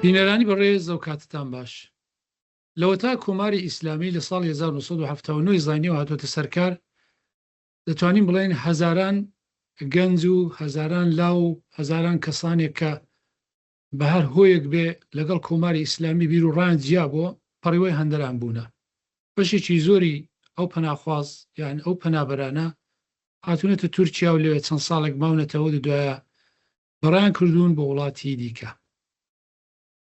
بینەرانی بەڕێز ئەو کاتتان باش. لەوەتا کۆماری ئیسلامی لە ساڵی 1970 زانیەوە هاتۆتە سەرکار دەتوانین بڵێین هەزاران گەنج و هەزاران لاو و هەزاران کەسانێک کە بە هەر هۆیەک بێ لەگەڵ کۆماری ئیسلامی بیر و ڕایان جیا بووە پەڕیوەی هەندەران بوونە. بەشێکی زۆری ئەو پەناخواز یان ئەو پەنابەرانە هاتوونەتە تورکیا و لەوێ چەند ساڵێک ماونەتەوە و دوایە بەڕێیان کردوون بۆ وڵاتی دیکە.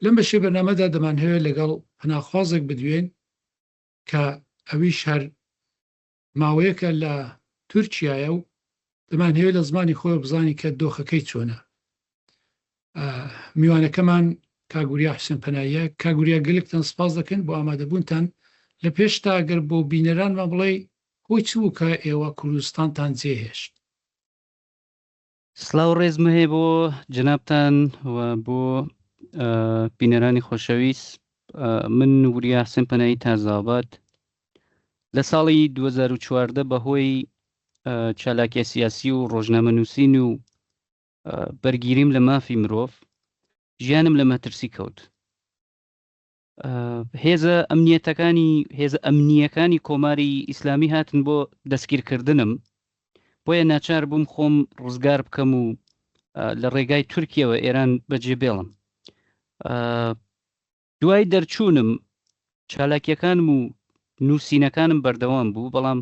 لەم بەشەی بەرنامەدا دەمانهەوێ لەگەڵ پەناخوازێک بدوێین کە ئەویش هەر ماوەیەکە لە تورکیایە و دەمانهەوێت لە زمانی خۆیەوە بزانین کە دۆخەکەی چۆنە. میوانەکەمان کاک وریا حوسێن پەناییە. کاک وریا گەلێکتان سپاس دەکەین بۆ ئامادەبوونتان. لە پێشتا گەر بۆ بینەرانمان بڵێی هۆی چ بوو کە ئێوە کوردستانتان جێهێشت؟ سڵاو ڕێزم هەیە بۆ جەنابتان و بۆ بینەرانی خۆشەویست من وریا حسێن پەنایی تازاباد لە ساڵی 2014 بەهۆی چالاکیە سیاسی و ڕۆژنامە نووسین و بەرگیریم لە مافی مرۆڤ ژیانم لە مەترسی کەوت هێزە ئەمنیەتەکانی هێزە ئەمنییەکانی کۆماری ئیسلامی هاتن بۆ دەستگیرکردنم بۆیە ناچار بووم خۆم ڕزگار بکەم و لە ڕێگای تورکیەوە ئێران بەجێ بێڵم دوای دەرچوونم چالاکیەکانم و نووسینەکانم بەردەوام بوو بەڵام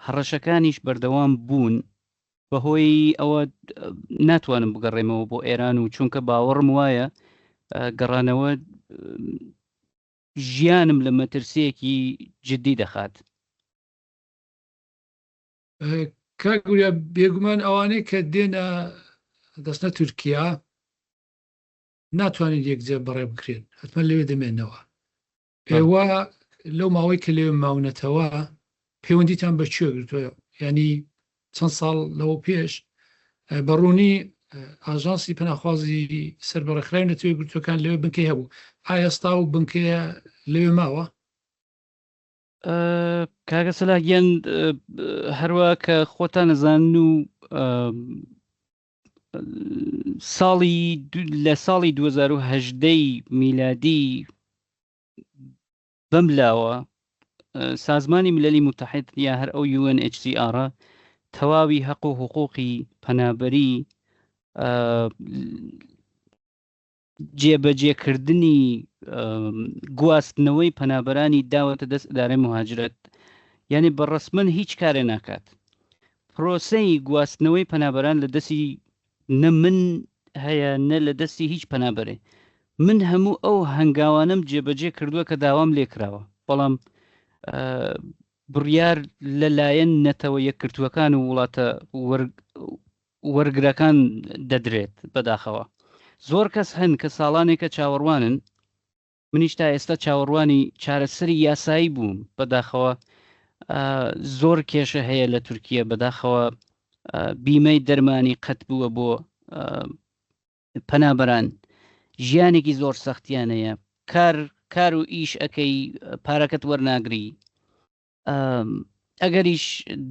هەڕەشەکانیش بەردەوام بوون بەهۆی ئەوە ناتوانم بگەڕێمەوە بۆ ئێران و چونکە باوەڕم وایە گەڕانەوە ژیانم لە مەترسیەکی جددی دەخات. کاک وریا بێگومان ئەوانەی کە دێنە دەستنە تورکیا ناتوانێت یەکجار بەڕێ بکرێن حتمما لەوێ دەمێنەوە ئێوە لەو ماوەی کە لەوێ ماونەتەوە پەیوەندیتان بە کوێ گرتووە ینی چەند ساڵ لەوە پێش بە ڕوونی ئاژانسی پەناخوازی سەر بە ڕێکخراوی نەتەوە یەکگرتووەکان لەوێ بنکەی هەبوو ئایا ئێستا و بنکەیە لەوێ ماوە؟ کاکە سەلاح گیان هەروە کە خۆتان نەزانن و ساڵی لە ساڵی 2010 میلادی بەم لاوە سازمانی مللی متحد یا هەر ئەو UNHCR تەواوی هەق و حقوقی پەنابەری جێبەجێکردنی گواستنەوەی پەنابەرانی داوەتە دەست ئیدارەی موهاجرەت یعنی بە ڕەسمەن هیچ کارێ ناکات پرۆسەی گواستنەوەی پەنابەران لە دەستی نە من هەیە نە لە دەستی هیچ پەنابەرێ من هەموو ئەو هەنگاوانم جێبەجێ کردووە کە داوام لێکراوە بەڵام بڕیار لەلایەن نەتەوە یەکگرتووەکان و وڵاتە وەرگرەکان دەدرێت بەداخەوە زۆر کەس هەن کە ساڵانێکە چاوەڕوانن منیش تا ئێستا چاوەڕوانی چارەسەری یاسایی بووم بەداخەوە زۆر کێشە هەیە لە تورکیە بەداخەوە بیمەی دەرمانی قەت بووە بۆ پەنابەران ژیانێکی زۆر سەختیانەیە کار کار و ئیش ئەەکەی پارەکەت وەرناگری ئەگەریش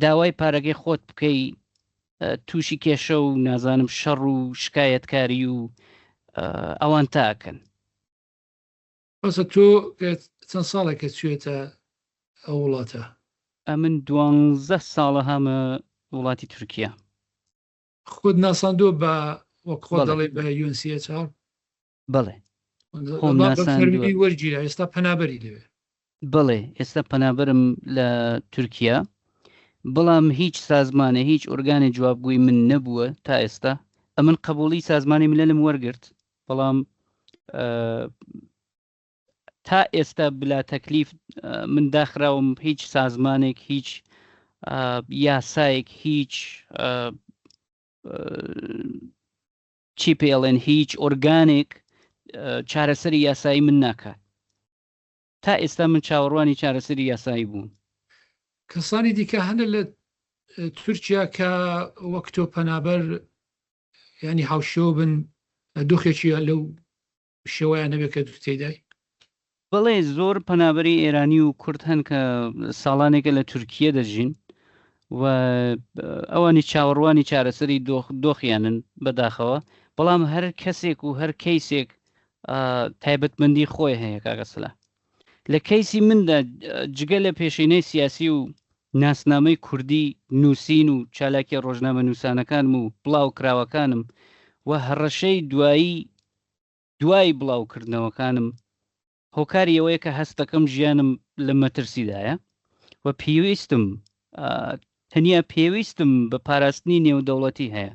داوای پارەکەی خۆت بکەی تووشی کێشە و نازانم شەڕ و شکایەتکاری و ئەوان تاکەن. بەسە تۆ چەند ساڵێکە چوێتە ئەو وڵاتە؟ ئەمن دوانزە ساڵە هامە وڵاتی تورکیا. خۆت ناساندووە بە وەک خۆت دەڵێی بە UNCHR؟ بەڵێ خۆم ناساندووە. وەرگیرا ئێستا پەنابەری لەوێ؟ بەڵێ ئێستا پەنابەرم لە تورکیا بەڵام هیچ سازمانێ هیچ ئۆرگانێ جوابگوی من نەبووە تا ئێستا ئەمن قبوڵی سازمانی مللم وەرگرت بەڵام تا ئێستا بلا تەکلیف من داخراوم هیچ سازمانێک هیچ یاسایەک هیچ چی پێڵێن هیچ ئۆرگانێک چارەسەری یاسایی من ناکات تا ئێستا من چاوەڕوانی چارەسەری یاسایی بووم. کەسانی دیکە هەنە لە تورکیا کە وەک تۆ پەنابەر ینی هاوشێوە بن دۆخێکی لەو شێوەیان هەبێت کە تۆ تێیدای؟ بەڵێ زۆر پەنابەری ئێرانی و کورد هەن کە ساڵانێکە لە تورکیە دەژین و ئەوانی چاوەڕوانی چارەسەری دۆخ دۆخیانن بەداخەوە بەڵام هەر کەسێک و هەر کەیسێک. تایبەتمەندی خۆی هەیە کاکە سەلا. لە کەیسی مندا جگە لە پێشینەی سیاسی و ناسنامەی کوردی نووسین و چالاکیە ڕۆژنامەنووسانەکانم و بڵاوکراوەکانم و هەڕەشەی دوایی دوای بڵاوکردنەوەکانم هۆکاری ئەوەیە کە هەست دەکەم ژیانم لە مەترسیدایە و پێویستم تەنیا پێویستم بە پاراستنی نێودەوڵەتی هەیە.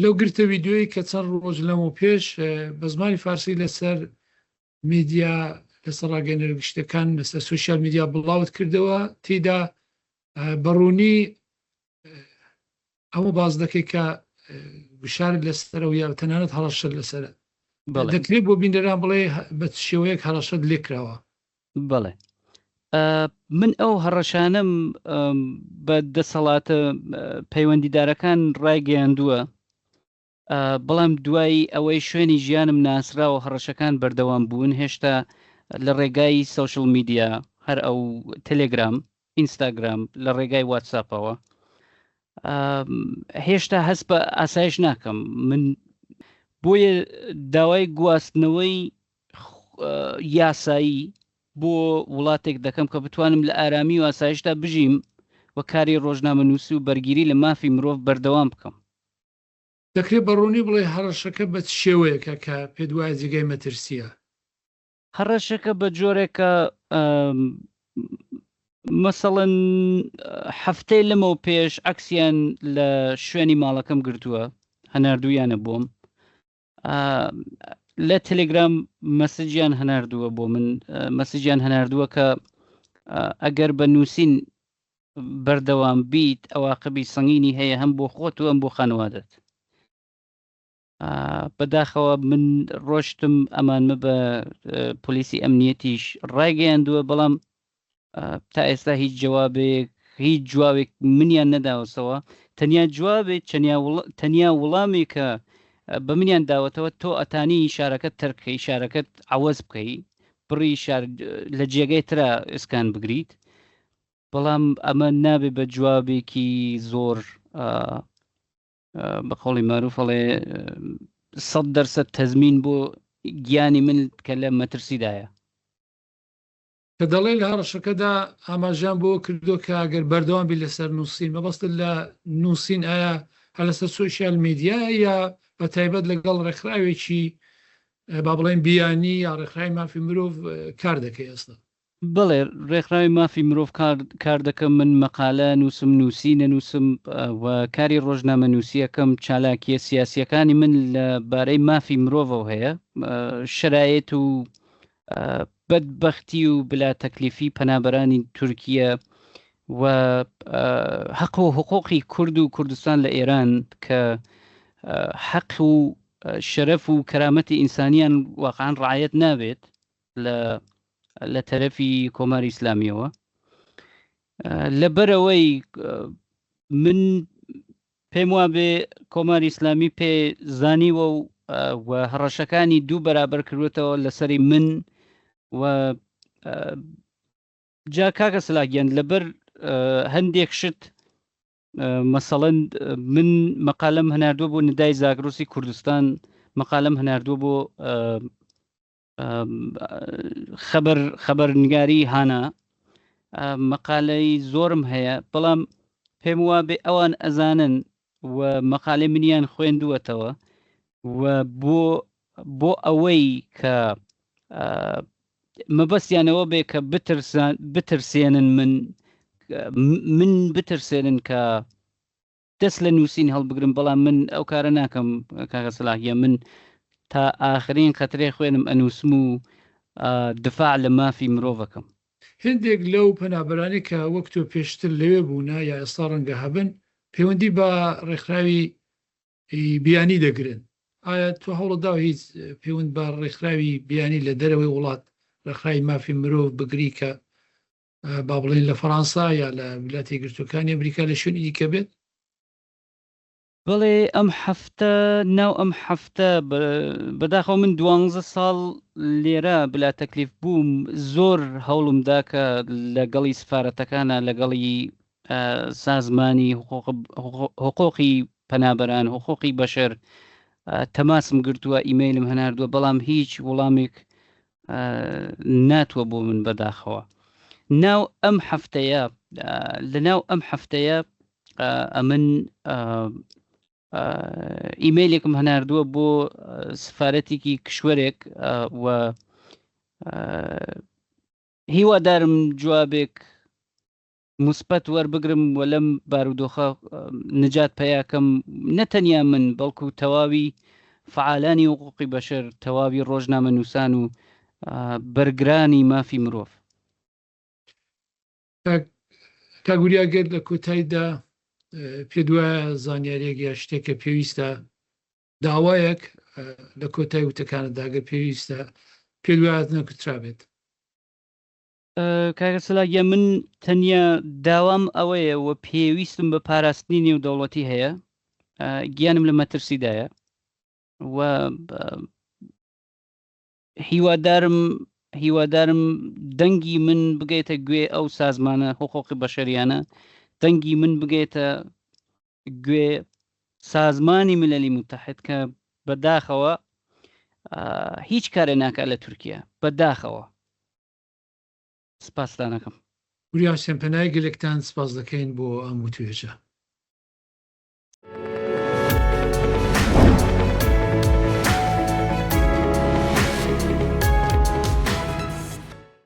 لەو گرتە ویدیۆیەی کە چەند ڕۆژ لەمەوپێش بە زمانی فارسی لەسەر میدیا لەسەر ڕاگەیەنەرە گشتیەکان لەسەر سۆشیال میدیا بڵاوت کردەوە تێیدا بە ڕوونی ئەوە باس دەکەی کە گوشارت لەسەرە و یا تەنانەت هەڕەشەت لەسەرە. دەکرێت بۆ بینەران بڵێ بە چ شێوەیەک هەڕەشەت لێکراوە؟ بەڵێ من ئەو هەڕەشانەم بە دەسەڵاتە پەیوەندیدارەکان ڕایگەیاندووە، بەڵام دوای ئەوەی شوێنی ژیانم ناسرا و هەڕەشەکان بەردەوام بوون، هێشتا لە ڕێگای سۆشل میدیا، هەر ئەو تەلێگرام، ئینستاگرام، لە ڕێگای واتساپەوە هێشتا هەست بە ئاسایش ناکەم. من بۆیە داوای گواستنەوەی یاسایی بۆ وڵاتێک دەکەم کە بتوانم لە ئارامی و ئاسایشدا بژیم و کاری ڕۆژنامەنووسی و بەرگیری لە مافی مرۆڤ بەردەوام بکەم. دەکرێت بە ڕوونی بڵێی هەڕەشەکە بە چ شێوەیەکە کە پێت وایە جێگای مەترسییە؟ هەڕەشەکە بە جۆرێکە مەسەڵەن هەفتەی لەمەو پێش عەکسیان لە شوێنی ماڵەکەم گرتووە، هەناردوویانە بۆم، لە تەلێگرام مەسجیان هەناردووە بۆ من، مەسجیان هەناردووە کە ئەگەر بە نووسین بەردەوام بیت ئەواقبی سەنگینی هەیە هەم بۆ خۆت و ئەم بۆ خانەوادەت. بەداخەوە من ڕۆشتم ئەمانمە بە پۆلیسی ئەمنیەتیش ڕایگەیاندووە، بەڵام تا ئێستا هیچ جوابێک هیچ جوابێک منیان نەداوەسەوە. تەنیا جوابێک تەنیا وڵامێکە بە منیان داوەتەوە، تۆ ئەتانی شارەکەت تەرکەی، شارەکەت عەوەز بکەی، بڕی شار لە جێگەی ترا ئیسکان بگریت. بەڵام ئەمە نابێ بە جوابێکی زۆر بە قەوڵی مەعروف ئەڵێ 100% تەزمین بۆ گیانی من کە لە مەترسیدایە. کە دەڵێی لە هەڕەشەکەدا ئاماژەیان بەوە کردووە کە ئەگەر بەردەوام بیت لەسەر نووسین، مەبەستت لە نووسین ئایا هەر لەسەر سۆشیال میدیایە یا بە تایبەت لەگەڵ ڕێکخراوێکی با بڵێین بیانی یا ڕێکخراوی مافی مرۆڤ کار دەکەی ئێستا؟ بەڵێ ڕێکخراوی مافی مرۆڤ کار دەکەم، من مەقالە نووسم، نووسی نەنووسم و کاری ڕۆژنامەنووسیەکەم، چالاکیە سیاسیەکانی من لە بارەی مافی مرۆڤەوە هەیە، شەرایت و بەدبەختی و بلا تەکلیفی پەنابەرانی تورکیە و حەق و حقوقی کورد و کوردستان لە ئێران کە حەق و شەرەف و کەرامەتی ئینسانیان واقعا ڕعایەت نابێت لە لە تەرەفی کۆماری ئیسلامیەوە. لەبەرەوەی من پێم وابێ کۆماری ئیسلامی پێ زانیوە و و هەڕەشەکانی دوو بەرابەر کردوێتەوە لەسەری من و جا کاکە سلاگیان لەبەر هەندێک شت مەسەڵەن من مەقالەم هەناردووە بۆ ندای زاگرۆسی کوردستان، مەقالەم هەناردووە بۆ خەبەر خەبەرنگاری هانا، مەقالەی زۆرم هەیە، بەڵام پێم وابێ ئەوان ئەزانن و مەقالەی منیان خوێندووەتەوە و بۆ بۆ ئەوەی کە مەبەستیانەوە بێ کە بترسێنن من من بترسێنن کە دەست لە نووسین هەڵبگرم، بەڵام من ئەو کارە ناکەم کاکە سەلاح گیان، من تا ئاخرین قەترەی خوێنم ئەنووسم و دفاع لە مافی مرۆڤ ئەکەم. هێندێک لەو پەنابەرانەی کە وەک تۆ پێشتر لەوێ بوونە یا ئێستا ڕەنگە هەبن، پەیوەندی بە ڕێکخراوی بیانی دەگرن. ئایا تۆ هەوڵت داوە هیچ پەیوەند بە ڕێکخراوی بیانی لە دەرەوەی وڵات، ڕێکخراوی مافی مرۆڤ بگری کە با بڵێین لە فەڕانسا یا لە ویلایەتە یەکگرتووەکانی ئەمریکا لە شوێنی دیکە بێت؟ بەڵێ ئەم هەفتە ناو ئەم هەفتە بەداخەوە من دوانزە ساڵ لێرە بلا تەکلیف بووم، زۆر هەوڵم دا کە لەگەڵی سفارەتەکانە لەگەڵی سازمانی حقوقی پەنابەران حقوقی بەشەر. تەماسم گرتووە، ئیمەیلم هەناردووە، بەڵام هیچ وڵامێک ناتوە بۆ من بەداخەوە. ناو ئەم هەفتەیە لە ناو ئەم هەفتەیە ئەمن ئیمەیلێکم هەناردووە بۆ سفارەتێکی کشوەرێک و هیوادارم جوابێک موسبەت وەربگرم و لەم بارودۆخە نجات پەیاکەم نە تەنیا من بەڵکو تەواوی فەعالانی حقوقی بەشەر تەواوی ڕۆژنامە نووسان و بەرگرانی مافی مرۆڤ. کاک وریا گەر لە کۆتاییدا پێت وایە زانیاریەک یا شتێک کە پێویستە داوایەک لە کۆتای وتەکانتدا گەر پێویستە پێت وایە نەکوترابێت. کاکە سەلاح گیان من تەنیا داوام ئەوەیە و پێویستم بە پاراستنی نێودەوڵەتی هەیە گیانم لە مەترسیدایە و هیوادارم هیوادارم دەنگی من بگەیتە گوێ ئەو سازمانە حقوقی بەشەریانە دەنگی من بگەیتە گوێ سازمانی مللی متحد کە بەداخەوە هیچ کارێ ناکات لە تورکیا بەداخەوە سپاستانەکەم. وریا حوسێن پەنای گەلێکتان سپاس دەکەین بۆ ئەم وتوێژە.